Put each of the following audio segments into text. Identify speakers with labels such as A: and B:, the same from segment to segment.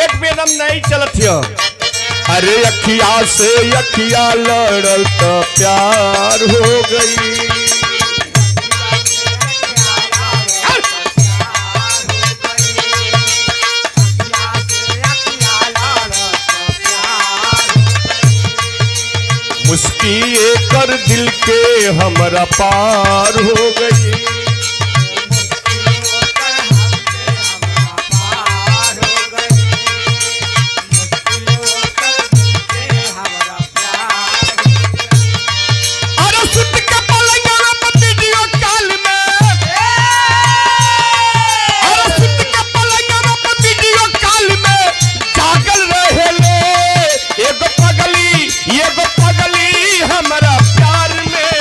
A: Market में एकदम नहीं चलत है। अरे अखिया से अखिया लड़ल तो प्यार हो गई। मुस्की कर दिल के हमरा पार हो गई। अरे सुत के पलंगवा पर वीडियो कॉल में, अरे सुत के पलंगवा पर वीडियो कॉल में जागल रहेले। एगो पगली हमरा प्यार में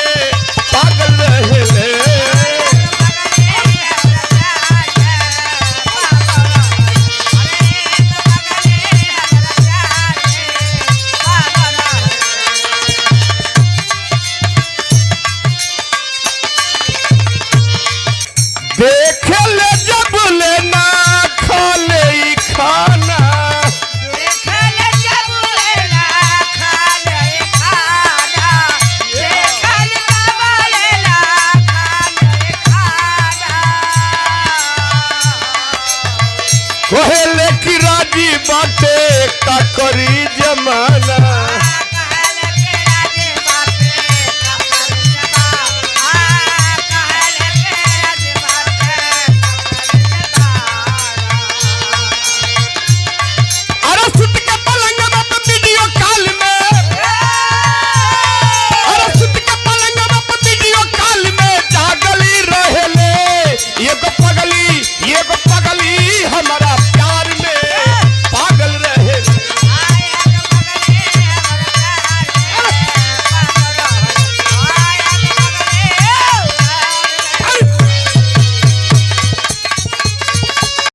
A: पागल रहेले। देखे ले जब लेना खा ले ई खाना, कोहेले की राजी बाटे का करी जमाना।